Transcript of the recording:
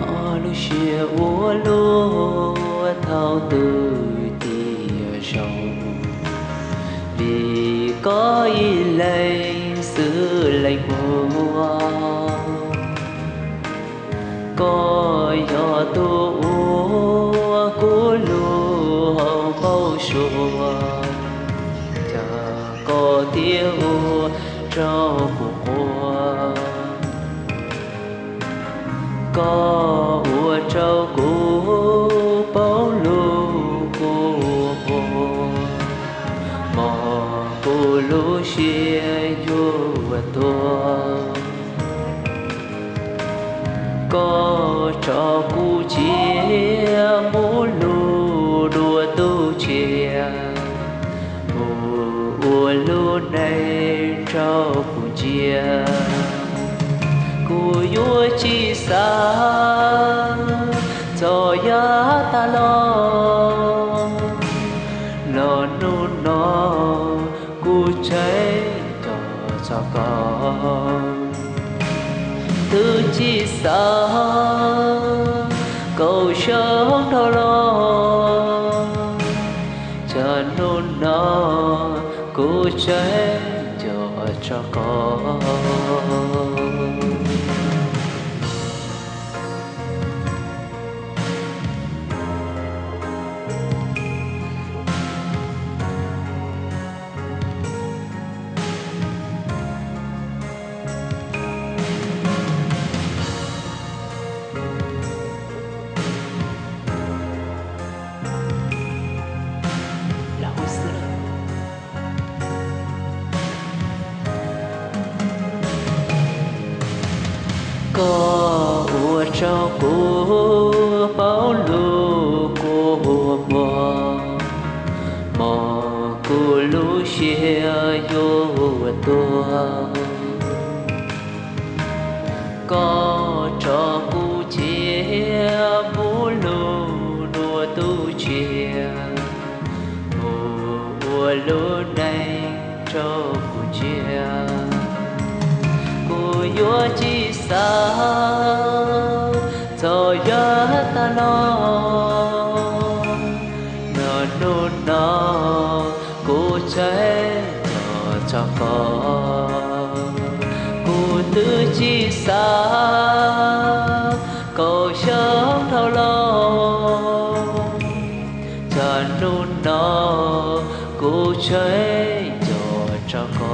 Lub siab ua luaj thaum twg tiag zoo, vim koj ib leeg xwb leej muaj. Koj yog tus uas kuv lub hauv paus suav, cas koj thiaj ua rau kuv quaj. Koj ua rau kuv paub lub kua muag, mog kuv lub siab yuav tuag. Koj tso kuv cia mus lug dua tus tshiab, mus ua lub neej rau kuv ntsia. Kuv yuav tsis xav txog yav tas los, los hnub no kuv tseem nco txog koj. Twb tsis xav kaum xyoo dhau los, cas hnub no kuv tseem nco txog koj. Koj ua rau kuv paub lub kua muag, mog kuv lub siab yuav tuag. Koj tso kuv cia mus lug dua tus tshiab, mus ua lub neej rau kuv ntsia. Kuv yuav tsis xav txog yav tas los, los hnub no kuv tseem nco txog koj. Kuv twb tsis xav kaum xyoo dhau los, cas hnub no kuv tseem nco txog koj.